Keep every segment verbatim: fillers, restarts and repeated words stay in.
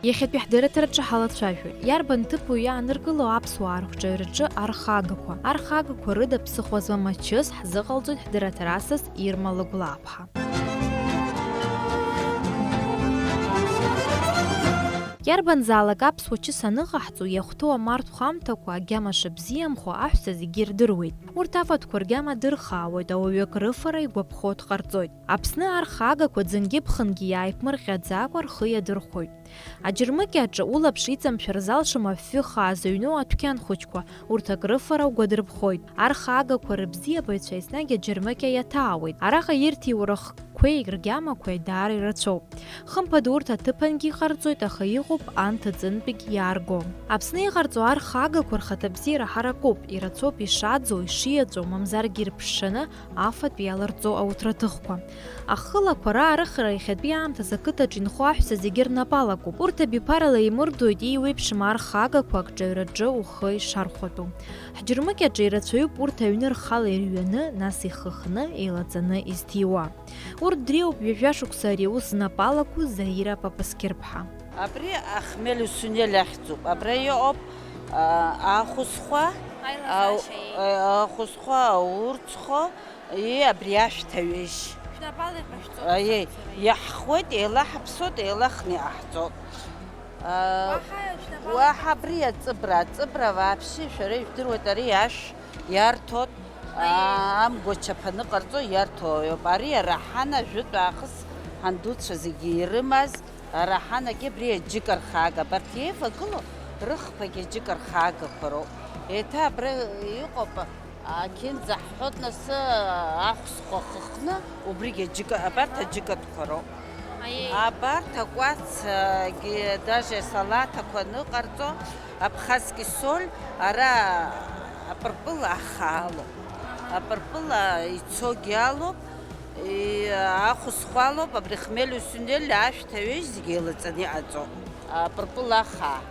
Иахьатәи ҳдырраҭараҿы ҳалацәажәоит, иарбан ҭыԥу иааныркыло аԥсуаа рыкҿаҩраҿы архагақәа. Архагақәа рыда ԥсыхәа змам ачыс ҳзыҟалҵоит ҳдырраҭара асас Ирма Лагәлааԥҳа. Иарбанзаалак аԥсуа чыс аныҟаҳҵо, иахәҭоу амарҭ хәамҭақәа, агьама шыбзиамхо аҳәса зегьы ирдыруеит. Урҭ афатәқәа ргьама дырхаауеит, ауаҩы акрыфара игәаԥхо дҟарҵоит. Аԥсны архагақәа ӡынгьы-ԥхынгьы иааиԥмырҟьаӡакәа рхы иадырхәоит. Аџьармыкьа аҿы улаԥш иҵамшәар залшом афҩы хаа зыҩноу адәқьан хәыҷқәа, урҭ акрыфара угәадырԥхоит. Архагақәа рыбзиабаҩцәа еснагь аџьармыкьа иаҭаауеит. Араҟа ирҭиуа рыхқәеи ргьамақәеи даара ирацәоуп. Хымԥада урҭ аҭыԥангьы иҟарҵоит, аха иҟоуп анҭыҵынтәигь иаарго. Аԥсны иҟарҵо архагақәа рхаҭабзиара ҳаракуп, ирацәоуп ишаӡоу, ишиаҵәоу, мамзаргьы ирԥшшаны афатә иаларҵо ауҭраҭыхқәа. Ахылақәа раарыхра иахьатәи аамҭазы ақыҭаҿ инхо аҳәса зегьы рнапы алакуп. Урҭ абиԥарала еимырдоит еиуеиԥшым архагақәа акҿаҩраҿы ухы ишархәатәу. Ҳџьармыкьаҿы ирацәаҩуп урҭ аҩны рхала ирҩаны, нас ихыхны, еилаҵаны изҭиуа. Урҭ дреиуоуп ҩажәа шықәса ари аус знапы алаку Заира Папасқьырԥҳа. Абри ахмель усунель ахьӡуп. Абра иҟоуп, а, ахәызхәа, аилазаашьа, ау-, еи. А, ахәызхәа, аурцхәа, и абри ашәҭ аҩежь. Шәнапала иҟашәҵоит. Аиеи, сацара. Иаҳхуеит, еилаҳаԥсоит, еилахны иҟаҳҵоит. А, уаҳа шәнапала уаҳа иҟашәҵоит. Абри аҵыбра, аҵыбра вообще шәара ижәдыруеит, ари ашә иарҭоит, аиеи. А, амгәачаԥ аныҟарҵо иарҭоуп. Ари араҳана жәытә аахыс ҳандуцәа зегьы ирымаз, араҳанагьы абри аџьыка рхага. Абарҭ еивагыло рыхԥагьы аџьыка рхагақәа роуп. Еиҭа абра иҟоуп, ақьынӡа ҳҳәоит, нас, ахәсхәа хыхны, убригь аџьыка, абарҭ аџьыкатәқәа роуп. Аиеи. Абарҭ акәац, агьы, даже салаҭақәа аныҟарҵо, абхазки соль, ара апырпыл ахаалоуп. Аха. Апырпыл, а, ицогьы алоуп, и, ахәсхәа алоуп, абри хмель усунель ашәҭ аҩежь зегьы еилаҵаны иҟаҵоуп. Апырпыл ахаа.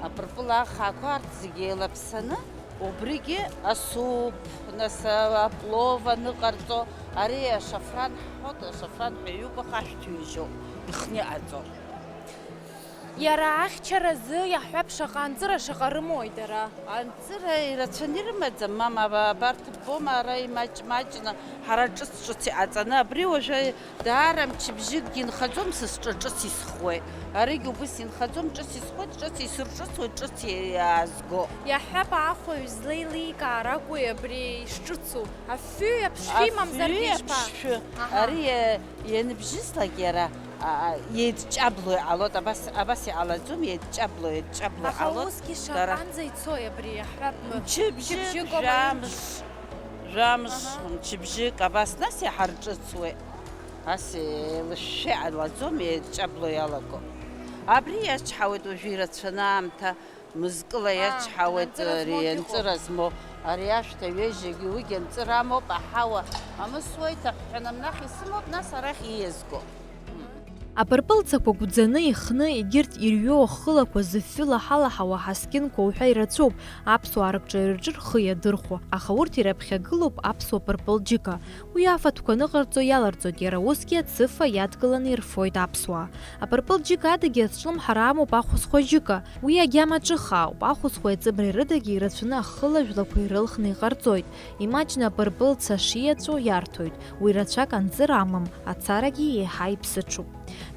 Апырпыл ахаақәа арҭ зегьы еилаԥсаны, убригьы асуп, нас, аплов аныҟарҵо, ари ашафран ҳҳәоит, ашафран ҳәа иубо ахашәҭ ҩежьоуп, ихны иҟаҵоуп. Иара ахьчаразы иаҳҳәап, шаҟа анҵыра шаҟа рымои дара? Анҵыра ирацәаны ирымаӡам, мама, аба-, абарҭ ббома, ара имаҷ-маҷны, ҳара ҿыц-ҿыц иҟаҵаны, абри уажәы даара мчыбжьыкгьы инхаӡом, сасҿа ҿыц исхуеит. Аригь убыс инхаӡом, ҿыц исхуеит, ҿыц исырҿыцуеит, ҿыц иаазго. Иаҳҳәап, аахәаҩ злеиликаар акәи абри ишҿыцу? Афҩи аԥшшәи мамзаргьы ишԥа? Афҩи аԥшшәы. Аҳа. Ари, э, ианыбжьыслак иара, а, а, еидҷабло иҟалоит, абас, абас иҟалаӡом, еидҷабло, еидҷабло иҟалоит. Аха усгьы дара шаҟанӡа ицои абри, иаҳҳәап, м-, мчыбжьык, мчыбжьык ауаҩы? Жәамш, жәамш, аҳа, мчыбжьык, абас нас иҳарҿыцуеит. Ас еилышәшәа иҟалаӡом, еидҷабло иалаго. Абри иачҳауеит уажәы ирацәаны аамҭа. Мызкыла, аа, иачҳауеит анҵыра ари змоугьы ыҟоуп. Анҵыра змоу, ари ашәҭ аҩежьагьы уигьы анҵыра амоуп, аҳауа амысуа иҭаҳәҳәаны амнахь исымоуп, нас арахь ииазго. Апырпылцақәа гәӡаны ихны, егьырҭ ирҩоу ахылақәа зыфҩы лаҳалаҳауа ҳаскьынқәа уҳәа ирацәоуп аԥсуаа рыкҿаҩраҿы рхы иадырхәо, аха урҭ ираԥхьагылоуп аԥсуа пырпыл џьыка. Уи афатәқәа ныҟарҵо иаларҵоит, иара усгьы ацыфа иадкыланы ирфоит аԥсуаа. Апырпыл џьыка адагьы ацәлымҳара амоуп ахәызхәа џьыка. Уи агьама ҿыхаауп, ахәызхәеи аҵыбреи рыдагьы ирацәаны ахыла жәлақәа ирылхны иҟарҵоит. Имаҷны апырпыл цәа шиаҵәо иарҭоит. Уи рацәак анҵыра амам, ацарагьы еиҳа иԥсыҽуп.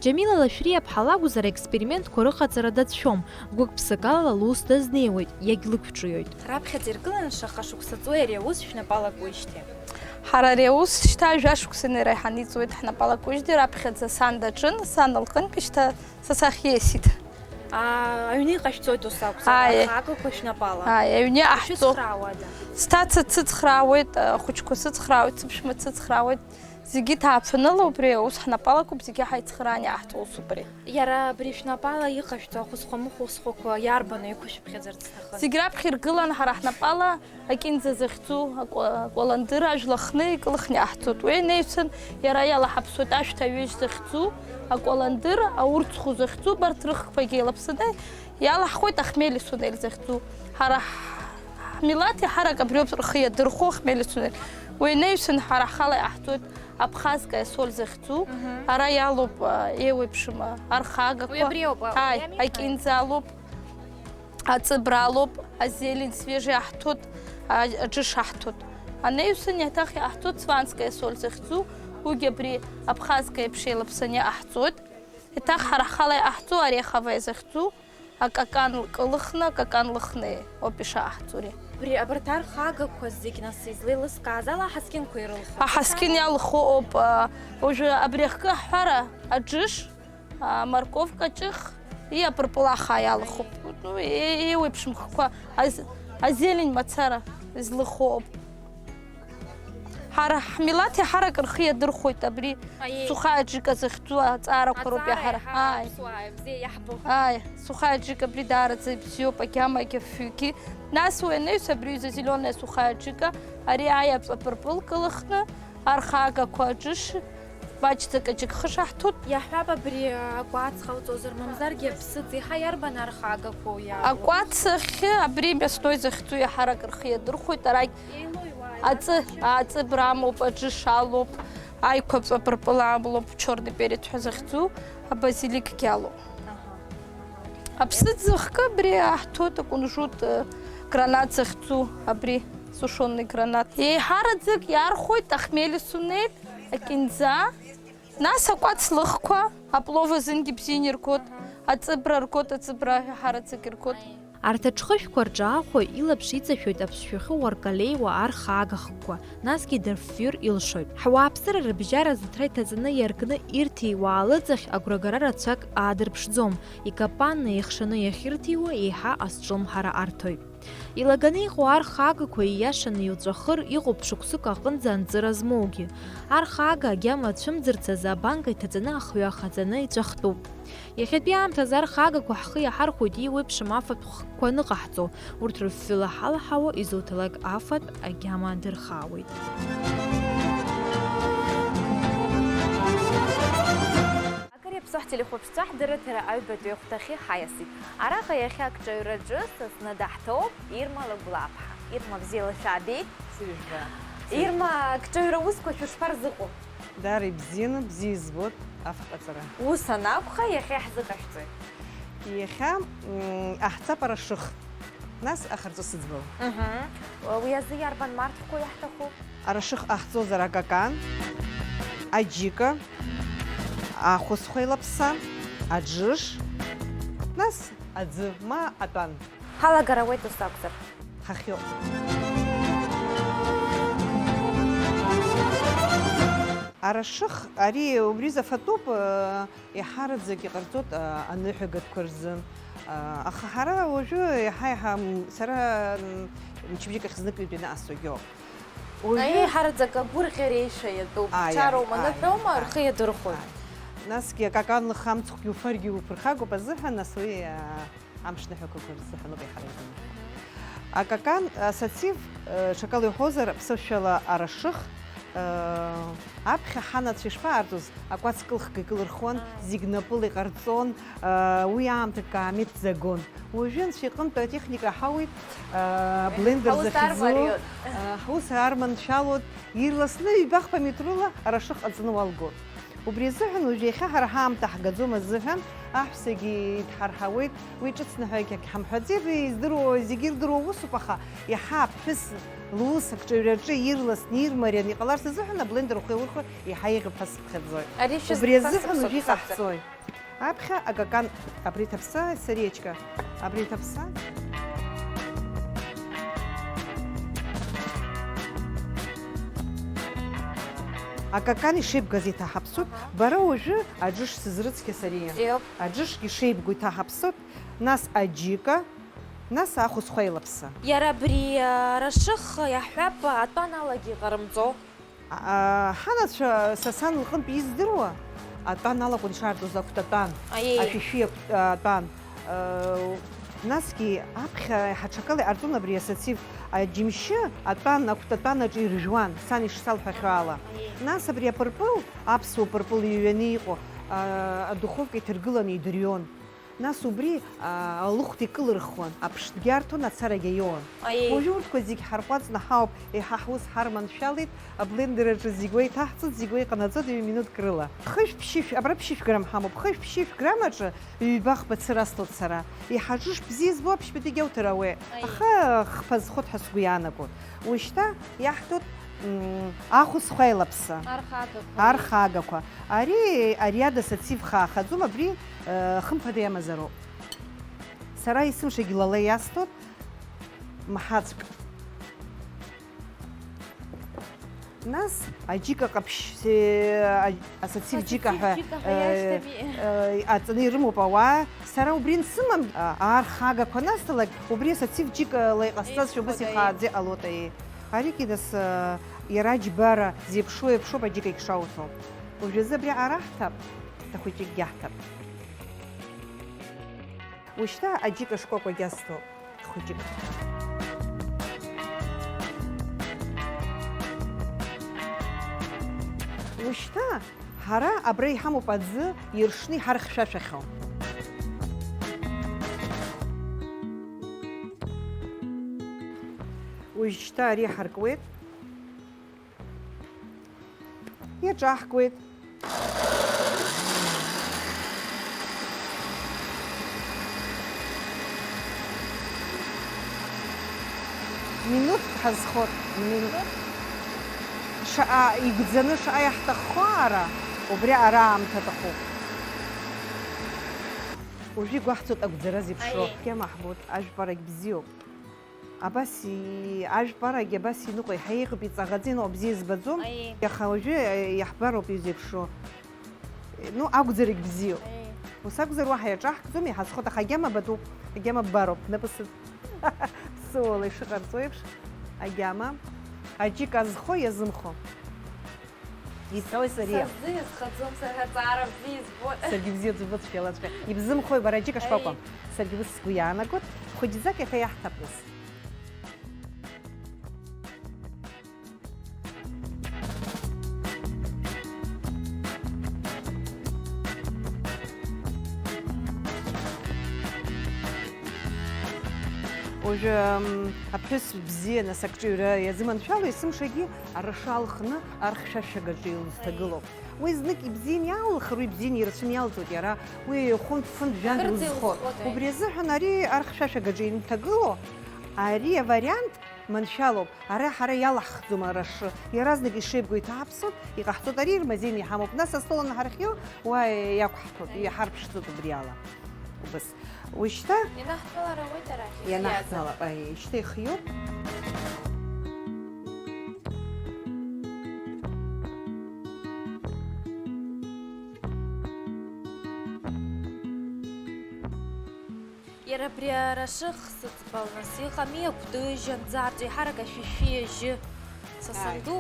Џьамила Лашәриаԥҳа лакәзар, аекспериментқәа рыҟаҵара дацәшәом, гәык-ԥсыкала лус дазнеиуеит, иагьлықәҿиоит. Раԥхьаӡа иргыланы шаҟа шықәса ҵуеи ари аус шәнапы алакуижьҭеи? Ҳара ари аус шьҭа жәа шықәса инеира иҳаниҵуеит ҳнапы алакуижьҭеи, раԥхьаӡа сан даҿын, сан лҟынтәи шьҭа са сахь ииасит. Аа, аҩны иҟашәҵоит ус акәзар, ааи, архагақәа шәнапала? Ааи, аҩны иаҳҵо. Шәыцхраауада? Сҭаца дсыцхраауеит, ахәыҷқәа сыцхраауеит, сыԥшәма дсыцхраауеит. Зегьы ҭааԥынла убри аус ҳнапы алакуп, зегьы ҳаицхраан иаҳҭо ус убри. Иара абри шәнапала иҟашәҵо ахәызхәа-мыхәызхәақәа иарбану еиқәышәыԥхьаӡарц сҭахын? Зегь раԥхьа иргылан ҳара ҳнапала акьынӡа захьӡу акәа-, акәаландыр ажәла хны икылхны иаҳҵоит. Уи анаҩсан иара иалаҳаԥсоит ашәҭ аҩыжь захьӡу, акәаландыр, аурцхәы захьӡу, убарҭ рыхқәагьы еилаԥсаны иалаҳхуеит ахмели сунели захьӡу. Ҳара ҳ-, ҳмилаҭ иаҳарак абриоуп рхы иадырхәо ахмели сунели. Уи анаҩсан ҳара ҳхала иаҳҵоит Абхазская соль захьӡу, ара иалоуп, а, еиуеиԥшым, а, архагақәа. Уи абри ауп, а, Ааи, уи ами? Акинза алоуп, аҵыбра алоуп, азелень свежий аҳҭоит, а, аџыш аҳҭоит. Анеиусын, еиҭах иаҳҭоит цванская соль захьӡу, уигьы абри абхазская еиԥш еилаԥсаны иаҳҵоит. Еиҭах ҳара ҳхала иаҳҵо, ари ахаваиа захьӡу, акакан кылыхны, акакан лыхны ауп ишаҳҵо ари. Абри, абарҭ архагақәа зегь, нас, излеилыскааз ала, аҳаскьынқәа ирылху? Аҳаскьын иалху ауп, а, уажәы абри ахкы аҳәара, аџыш, а, морковка ҷых, и апырпыл ахаа иалхуп. Ну, е-, еиуеиԥшым хкқәа, аз-, азелень мацара излыху ауп. Ҳара ҳмилаҭ иаҳарак рхы иадырхәоит абри Аиеи. Сухая џьыка захьӡу аҵаарақәа роуп Аҵаара иаҳара. Иаҳа Ааи. Аԥсуаа бзиа иаҳбо. Ааи, сухая џьыка абри даараӡа ибзиоуп, агьамагьы афҩгьы. Нас уи анаҩс абри ҩыза зеленая сухая џьыка, ари аиаҵә апырпыл кылыхны, архагақәа аџыш, маҷӡак аџьыкхыш аҳҭоит. Иаҳҳәап, абри акәац ҟауҵозар, мамзаргьы аԥсыӡ, еиҳа иарбан архагақәоу иаауа? Акәац ахьы абри мясной захьӡу иаҳарак рхы иадырхәоит, арагь Аҵы, аҵыбра амоуп, аџыш алоуп, аиқәаҵәа апырпыл амоуп, чорный перец ҳәа захьӡу, абазиликгьы алоуп. Аԥсыӡ зыхкы абри аҳҭоит, акунжут, э, гранат захьӡу, абри сушеный гранат. Еиҳараӡак иархәоит ахмели сунели, акинза, нас акәац лыхқәа, аплов азынгьы бзианы иргоит, аҵыбра ргоит, аҵыбра еиҳараӡак иргоит. Арҭ аҽхышәқәа рҿы ахәа илаԥш иҵашәоит аԥсшәахьы уаркалеиуа архаагахкқәа, насгьы дырфҩыр илшоит. Ҳуааԥсыра рыбжьара зыҭра иҭаҵаны иаркны ирҭиуа алыҵахь агәрагара рацәак аадырԥшӡом, икапанны, еихшаны иахьырҭиуа еиҳа азҿлымҳара арҭоит. Илаганы иҟоу архаагақәа ииашаны иуҵәахыр, иҟоуп шықәсык аҟынӡа анҵыра змоугьы. Архаага агьама ацәымӡырц азы абанка иҭаҵаны ахҩа ахаҵаны иҵәахтәуп. Иахьатәи аамҭазы архагақәа ҳхы иаҳархәоит еиуеиԥшым афатә хкқәа аныҟаҳҵо, урҭ рыфҩыла ҳалаҳауа изуҭалак афатә агьама дырхаауеит. Акыр иаԥсоу ҳтелехәаԥшцәа, ҳдырраҭара аҩбатәи ахәҭахьы ҳаиасит. Араҟа иахьа акҿаҩраҿы са зны даҳҭоуп Ирма Лагәлаԥҳа. Ирма, бзиала шәаабеит. Сыжәба. Ирма, акҿаҩра усқәа шәышԥарзыҟоу? Даара ибзианы, бзиа избоит афатә аҵара. Ус анакәха, иахьа иаҳзыҟашәҵои? Иахьа, м, аҳҵап арашых, нас ахырҵәы сыӡбауа. Мгм. Уи азы иарбан марҭқәоу иаҳҭаху? Арашых ҟаҳҵозар акакан, аџьыка, ахәыцхәа илаԥса, аџыш, нас аӡы, ма атәан. Ҳалагар ауеит ус акәзар. Ҳахиоуп. Арашых, ари убри зафатәуп, э, иҳараӡак иҟарҵоит, э, аныҳәагатәқәа рзы. Э, аха ҳара уажәы иаҳа-иаҳа, м, сара, м, мчыбжьык ахь знык ҩынтә инаасуагьы ауп. Уажәы Аиеиҳараӡак агәырӷьара еишәа иатәуп. Ааи, Чароума, ааи, ныҳәоума, ааи, рхы иадырхәоит. Ааи. Насгьы акакан лыхамҵхәгьы уфаргьы уԥырхагоуп азыҳәан, нас уи, э, Амшныҳәақәақәа рзыҳәаноуп еиҳарак зымҩа. Акакан, асацив, э, ҽакала иҳәозар, ԥсышәала арашых, э, аԥхьа ҳанацәа ишԥаартуз, акәац кылхга икылырхуан, зегь напыла иҟарҵон, э, уи аамҭа каамеҭӡа гон. Уажәы анцәа иҟынтә атехника ҳауит, э, блендер Ҳаус захьӡу, армариот. Э, ҳус арманшәалоит, ирласны ҩба-хԥа метрала арашых ҟаҵаны уалгоит. Убри азыҳәан уажә иахьа ҳара ҳаамҭа ҳгаӡом азыҳәан, аҳәсагьы идҳарҳауеит, уи ҿыцны ҳәа егьҳамҳәаӡеит, уи издыруа, зегьы ирдыруа усуп, аха иаҳа аԥҳәыс лус акҿаҩраҿы ирласны, ирмарианы иҟаларц азыҳәан аблендер ухы иаурхәар иаҳа еиӷьуп ҳәа сыԥхьаӡоит. Ари шәыз-, Убри азыҳәан уажә иҟаҳҵоит. Аԥхьа акакан абри ҭаԥса, Сариечка, абри ҭаԥса. Акакан ишеибгаз иҭаҳаԥсоит. Аҳа. Бара уажәы аџыш сызрыцқьа Сариа. Иоуп. Аџышгьы шеибгоу иҭаҳаԥсоит, нас аџьыка, нас ахәыцхәа илаԥса. Иара абри, а, рашых, иаҳҳәап, атәан алагьы иҟарымҵо. А, ҳанацәа, са сан лҟынтә издыруа, атәан алакәын ишаартуз, акәтатәан, Аиеи. Ашәишәи акәт-, атәан. Э, насгьы аԥхьа ҳаҽакала иҟарҵон абри асацив, аџьымшьы атәан, акәтатәан аҿы иржәуан, сан ишсалҳәахьоу ала. Аиеи. Нас абри апырпыл, аԥсуа пырпыл иҩаны иҟоу, а, адуховка иҭаргыланы идырҩон. Нас убри, аа, алыхәҭа икылырхуан, аԥштәгьы арҭон, ацарагьы аиуан. Аиеи. Уажәы урҭқәа зегь ҳарҟәаҵны ҳауп, еиҳа ҳус ҳарманшәалеит, аблендер аҿы зегь уа иҭаҳҵоит, зегь уа иҟанаҵоит ҩ-минуҭк рыла. Хышә ԥшьышә, абра ԥшьышә грамм ҳамоуп, хышә ԥшьышә грамм аҿы ҩба-хԥа цыра асҭоит сара. Еиҳа ҿыш бзиа збо аԥшьбатәигьы ауҭар ауеит. Аиеи. Аха хԥа зхоит ҳәа сгәы иаанагоит. Ушьҭа иаҳҭоит, м, ахәыцхә аилаԥса. Архагақәа. Архагақәа. Ари, ари ада сацивхаахаӡом, абри, э, хымԥада иамазароуп. Сара есымшагь лала иасҭоит, мҳаҵәк. Нас аџьыка ҟаԥшь, э, а-, асацив џьыка ҳәа, асацив џьыка ҳәа, э, иашьҭами? Э, аҵаны ирымоуп ауаа. Сара убри ансымам, а, архагақәа насҭалак, убри асацив џьыкала иҟасҵазшәа убас ихааӡа иҟалоит, аиеи. Аригьы нас, э, иара аџьбара зеиԥшроу еиԥшроуп аџьыкагь шауҭо. Уажәазы абри араҳҭап, ахәыҷыкгьы аҳҭап. Ушьҭа аџьыка шкәакәагь асҭоит, хәыҷык. Ушьҭа ҳара абра иҳамоуп аӡы иршны иҳархьшәашәахьоу. Уажәшьҭа ари ҳаркуеит. Иаҿаҳкуеит. Минуҭк ҳазхоит, минуҭ. Шаҟа игәӡаны, шаҟа иаҳҭаххо ара, убри ара аамҭа аҭахуп. Уажәы игәаҳҭоит агәӡара зеиԥшроу. Аиеи. Кьама ҳбоит, ажәпарагь бзиоуп. Абас и-, ажәпарагьы абас иныҟәеи, ҳаиӷьуп, иҵаӷаӡа иныҟәо бзиа избаӡом. Аиеи. Иаха уажәы, э, иаҳбароуп изеиԥшроу. Ну, акәзаргь бзиоуп. Аиеи. Ус акәзар, уаҳа иаҿаҳкӡом, иҳазхоит, аха агьама батәуп, агьама ббароуп, напы сыҭ. Ԥсыуала ишыҟарҵо еиԥш, агьама. Аџьыка азхо, иазымхо. Исҳәои сариа? Са сзы иазхаӡом, сара аҵаара бзиа избоит. Саргьы бзиа ӡбо цәгьалаҵәҟьа. Ибзымхои бара, аџьыка шкәакәа? Аиеи. Саргьы ус сгәы иаанагоит. Хәыҷӡак иахьа иаҳҭап нас. Уажәы, м, аԥҳәыс бзиа, нас, акҿыҩра иазыманшәало, есымшагьы арашра алхны архьшәашәагаҿы илызҭагылоуп. Уи знык ибзианы иалылхыр, уи ибзианы ирацәаны иалҵуеит иара, уи хәынтә-фынтә жәантә акырӡа илызхоит. Илызхоит, аиеи. Убри азыҳәан ари архьшәашәагаҿы инҭагыло, ари авариант маншәалоуп. Ара ҳара иалаҳхӡом арашра. Иаразнак ишеибгоу иҭаҳаԥсоит, иҟаҳҵоит, ари ирмазеины иҳамоуп. Нас астол анҳархио, уа иақәҳҭәоит, аиеи. Иҳарԥшӡоит убри ала. Убас. Ушьҭа ианаҳҭалар ауеит арахь, ихиазар. Ианаҳҭалап, аиеи, шьҭа ихиоуп. Иара абри арашых сыӡбал, нас, иҟами акәтыжь анӡарҵо, еиҳарак ашәишәи ажьы. Са, ааи, санду,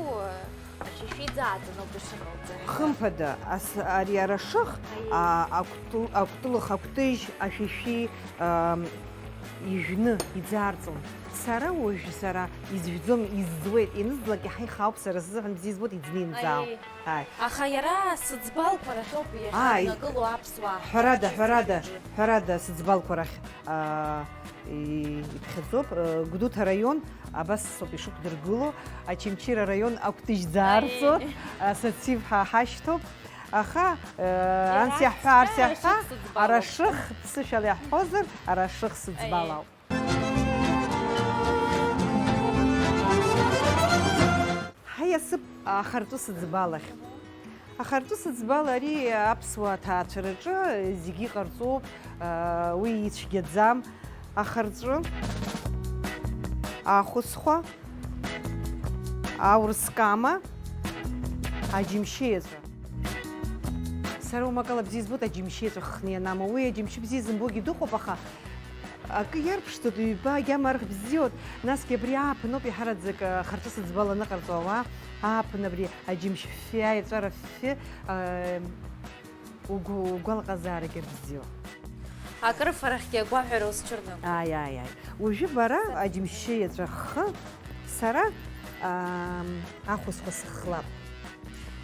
ашәишәи ӡааҵаноуп дышыҟалҵо. Хымԥада, ас-, ари арашых, аиеи, а, акәту-, акәтылых, акәтыжь, ашәишәи, ам, ижәны иӡаарҵон. Сара уажә сара изжәӡом, изӡуеит, ианызлак иаҳа ихаауп, сара сзыҳәан бзиа избоит, иӡны инӡаауп. Аиеи. Ааи. Аха иара сыӡбалқәа рахьоуп, ааи, иахьнагылоу аԥсуаа. Ҳәарада, ҳәарада, ҳәарада, сыӡбалқәа рахь, аа, и-, иԥхьаӡоуп. Э, Гәдоуҭа араион, абас соуп ишықәдыргыло, Очамчыра араион акәтыжь ӡаарҵо, ааи, асацив ҳа-, ҳашьҭоуп. Аха, э, иара анс иаҳҳәа, арс иаҳҳәа, арашых сыӡбалоуп. Арашых ԥсышәала иаҳҳәозар, арашых сыӡбал ауп. Ҳаиасып ахартәы сыӡбалахь. Ахартәы сыӡбал ари аԥсуа ҭаацәараҿы зегьы иҟарҵоуп, уи ицәгьаӡам. Ахарҵәы, ахәыцхәа, аурыс кама, аџьымшьы еҵәа. Сара умакала бзиа избоит аџьымшьы еҵәа ххны ианамоу. Уи аџьымшьы бзиа зымбогьы дыҟоуп, аха акы иарԥшӡоит, ҩба агьама арахь бзиоит. Насгьы абри ааԥын ауп иаҳараӡак, а, харҿы сыӡбала аныҟарҵо ауаа, ааԥын абри аџьымшь ффи аеҵәара ффи, а, угәы, угәалаҟазаарагьы бзиоуп. Акрыфарахьгьы агәаҳәара узцәырнаго. Ааи, ааи, ааи. Уажәы бара аџьымшьы еҵәа ххы, сара, аа, ахәыцхәа сыххлап.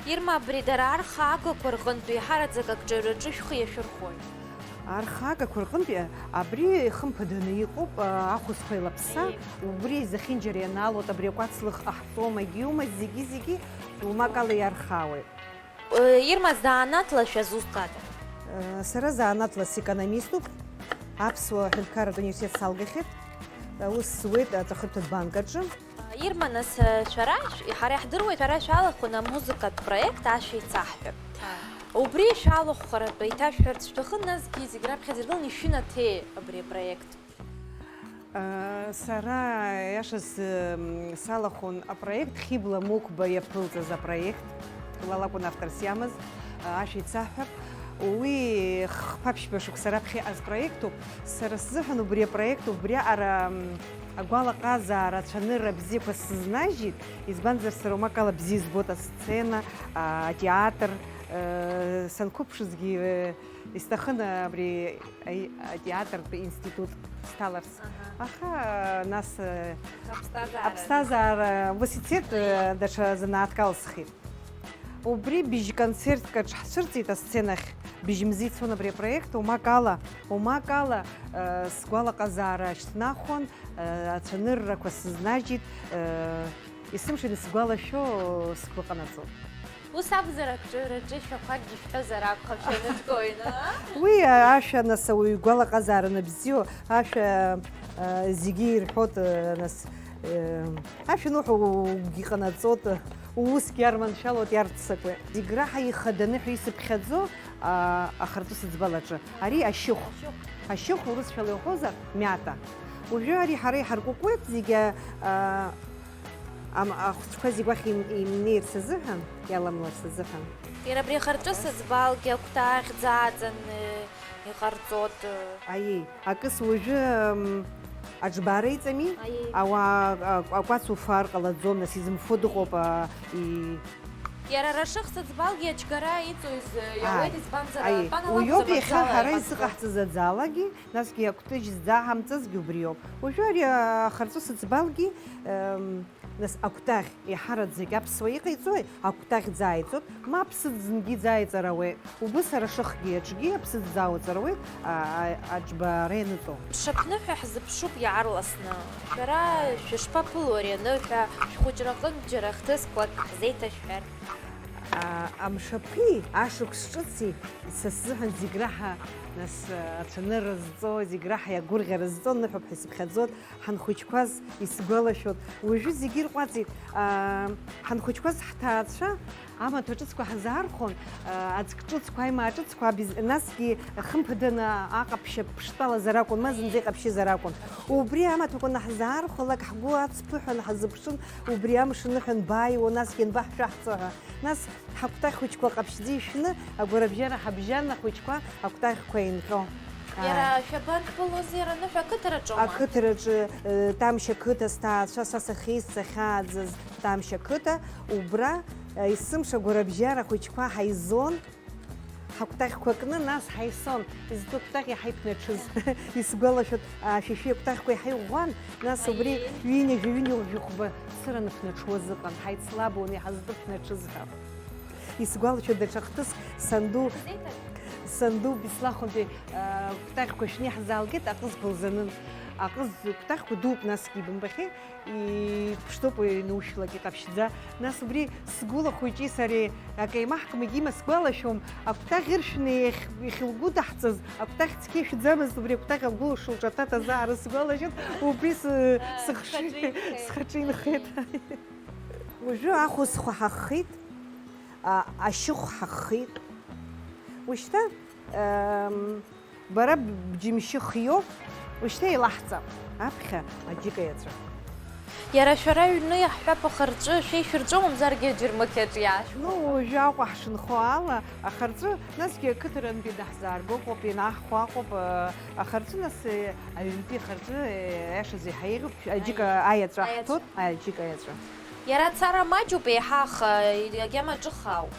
Ирма, абри дара арха агақәа рҟынтә еиҳараӡак акҿаҩраҿы шәхы иашәырхәоит. Архагақәа рҟынтәи абри хымԥаданы иҟоуп, а, ахәызқәа еилаԥса, Аиеи. Убри зехьынџьара ианаалоит, абри акәац лых ҟаҳҵом, егьиума, зегьы-зегьы умакала иархаауеит. Э, Ирма, занааҭла шәазусҭада? Э, сара занааҭла секономиступ, Аԥсуа ҳәынҭқарратә университет салгахьеит, аус зуеит аҵәахырҭатә банк аҿы. Ирма, нас, шәара, ҳара иаҳдыруеит, шәара шәалахәын амузыкатә проект Ашәа ицаҳҳәап. Убри шәалахәхаратәы еиҭашәҳәарц шәҭахын, насгьы зегь раԥхьаӡа ирдыруан ишәынаҭеи абри апроект? Сара, иашаз, салахәын апроект, Хьыбла Мықәба иаԥылҵаз апроект, ла лакәын авторс иамаз, Ашәа ицаҳҳәап. Уи хԥа-ԥшьба шықәса раԥхьа иҟаз проектуп. Сара сзыҳәан убри апроект убриаҟара, м, агәалаҟазаара, ацәанырра бзиақәа сызнажьит, избанзар, сара умакала бзиа избоит асцена, а, атеатр, э, санқәыԥшызгьы, э, исҭахын абри аи-, атеатртә институт сҭаларц. Аҳа. Аха, нас, э, аԥсҭазаара, аԥсҭазаара ус ицеит, э, даҽа занааҭк алсхит. Убри быжь концертк аҿ ҳцәырҵит асценахь, быжьымзи ицон абри апроект, умак ала, умак ала, э, сгәалаҟазаара шьҭнахуан, э, ацәаныррақәа сызнажьит, э, есымша исгәалашәо сгәы ҟанаҵон. Ус акәзар, акҿы-, рҿышәақәакгьы шәҳәозар акәхап, шәанытәкоин, аа? Уи ашәа, нас, ауаҩы игәалаҟазаара анбзиоу, ашәа, э, зегьы ирҳәоит, э, нас, э, ашәа ануҳәо угәгьы ҟанаҵоит. Уусгьы иарманшәалоит, иарццакуеит. Зегь раҳа ихаданы ҳәа исыԥхьаӡо, а, ахырҵәы сыӡбалаҿы. Ари ашьыхә. Ашьыхә. Ашьыхә урысшәала иуҳәозар, мята. Уажәы ари ҳара иҳаркәыкәуеит зегь, а, ам-, ахәыҷқәа зегь уахь им-, имнеирц азыҳәан, иаламларц азыҳәан. Иара абри ахырҵәы сыӡбалгьы акәтаӷь ӡааӡаны иҟарҵоит. Аиеи. Акыс уажәы, м, аџбара иҵами? Аиеи. Ауаа, а, акәац уфар ҟалаӡом, нас изымфо дыҟоуп, а, и- Иара ара шыхсыӡбалгьы аџьгара иҵоу изы, а, иауеит, избанзар, аиеи, атәан алакәзар, уиоуп иахьа ҳара изыҟаҳҵаз аӡалагьы, насгьы акәтыжь ззаҳамҵазгьы убриоуп. Уажәы ари ахырҵәы сыӡбалгьы, м, Нас акәтаӷь, еиҳараӡак аԥсуа иҟаиҵои? Акәтаӷь ӡааиҵоит, ма аԥсыӡ зынгьы иӡааиҵар ауеит. Убыс ара шыхгьы аҿгьы аԥсыӡ ӡаауҵар ауеит, а, а, аџьбара ианыҵоу. Мшаԥныҳәа ҳзыԥшуп иаарласны. Шәара шәышԥаԥыло ари аныҳәа, шәхәыҷраҟынтә џьара хҭысқәак ҳзеиҭашәҳәар? А, амшаԥи ашықәс ҿыци са сзыҳәан зегь раҳа, нас, а, ацәанырра зҵо, зегь раҳа иагәырӷьара зҵо ныҳәоуп ҳәа исыԥхьаӡоит. Ҳанхәыҷқәаз исгәалашәоит, уажәы зегьы ирҟәаҵит. Аа, ҳанхәыҷқәаз ҳҭаацәа амаҭәа ҿыцқәа ҳзаархон, аа, аӡк ҿыцқәа, аимаа ҿыцқәа, абиз-, насгьы хымԥаданы аҟаԥшьа ԥштәалазар акәын, ма зынӡа иҟаԥшьызар акәын. Убри амаҭәақәа анаҳзаархәалак, ҳгәы ацԥыҳәан ҳазыԥшын, убри амш аныҳәа анбааиуа, насгьы анбаҳшәаҳҵо ҳәа. Нас ҳакәтаӷь хәыҷқәа ҟаԥшьӡа ишәны, агәарабжьара ҳабжьан ахәыҷқәа акәтаӷьқәа еинҟьо. Иара шәабантәылози, ара аныҳәа ақыҭараҿоума? Ақыҭараҿы, э, Тамшь ақыҭа сҭаацәа, са сахьиз, сахьааӡаз Тамшь ақыҭа, убра, э, есымша агәарабжьара ахәыҷқәа ҳаизон, ҳакәтаӷьқәа кны, нас ҳаисон. Изтәу акәтаӷь иаҳа иԥнаҽыз. Исгәалашәоит, ашәишәи акәтаӷьқәа иаҳа иӷәӷәан, нас убри ҩынҩажәа, ҩынҩажәихәба цыра ныԥнаҽуаз ыҟан, ҳаицлабуан иҳазтәу ԥнаҽыз ҳәа. Исгәалашәоит даҽа хҭыск, санду, санду Беслахынтәи, а, кәтаӷьқәа шәны иаҳзаалгеит, аҟызқәа лзанын. Аҟыз кәтаӷьқәа дууп, насгьы ибымбахьеи, иԥштәуп, уи нушьлак иҟаԥшьӡа. Нас убри сгәыла хәыҷи сареи акы еимаҳкмагьы има сгәалашәом, акәтаӷь ыршәны иахь-, иахьылгәыдаҳҵаз, акәтаӷь цқьа ишәӡамызт, убри акәтаӷь агәыла шылҿаҭаҭаз аара сгәалашәоит, убри сы-, сыхшыҩ, схаҿы инхеит. Уажәы ахәызхәа ҳаххит, а, ашьыхә ҳаххит. Ушьҭа, ем, бара б-, бџьымшьы хиоуп, ушьҭа еилаҳҵап, аԥхьа аџьыка иаҵәа. Иара шәара аҩны иаҳҳәап, ахырҵәы шәеишәырҵәо, мамзаргьы аџьармыкьаҿ иаашәхәа. Ну, уажәы Аҟәа ҳшынхо ала, ахырҵәы, насгьы ақыҭарантәи даҳзаарго ыҟоуп, ианаҳхуа ыҟоуп, э, ахырҵәы, нас, э, аҩнтәи ахырҵәы, э, аиашазы иаҳа еиӷьуп, аџьыка аиаҵәа ҳҭоит, аџьыка аиаҵәа. Иара ацара маҷуп еиҳа, аха агьама ҿыхаауп.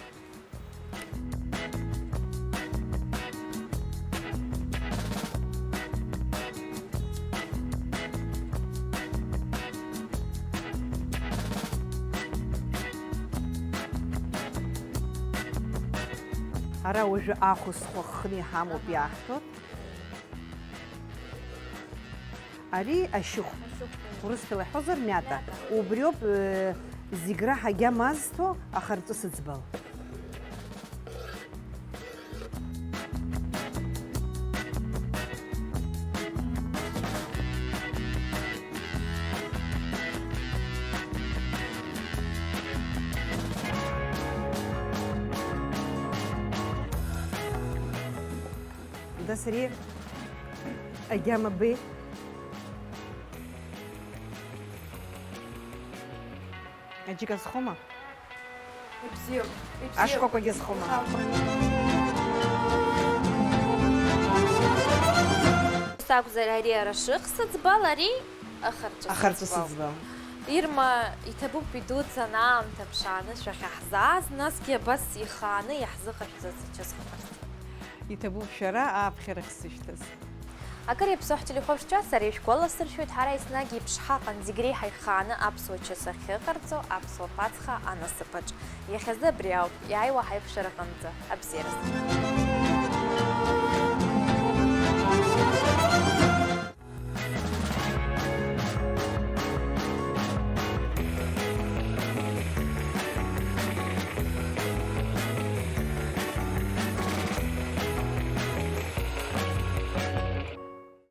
Ара уажәы ахәызхәа хны иҳамоуп, иаҳҭоит. Ари ашьыхә. Ашьыхә. Урысшәала иҳәозар, мята. Мята. Убриоуп, э, зегь раҳа агьама азҭо ахарҵыс ыӡбал. Дасри агьама беи. Аџьыка зхома? Ибзиоуп, ибзиоуп. Ашкәакәагьы зхома? Зхамкәа. Ус акәзар, ари ара шыхсыӡбал, ари ахарҵәы Ахарҵәы сыӡбал. Сыӡбал. Ирма, иҭабуп идуӡӡан аамҭа ԥшааны шәахьаҳзааз, насгьы абас ихааны иаҳзыҟашәҵаз ачысхәарҭа. Иҭабуп шәара ааԥхьара ахьсышьҭаз. Акыр иаԥсоу ҳтелехәаԥшцәа, сара ишәгәаласыршәоит, ҳара еснагь еиԥш ҳаҟан зегь реиҳа ихааны аԥсуа чыс ахьыҟарҵо аԥсуа Пасха анасыԥаҿ. Иахьазы абри ауп, иааиуа ҳаиқәшәараҟынӡа. Абзиараз.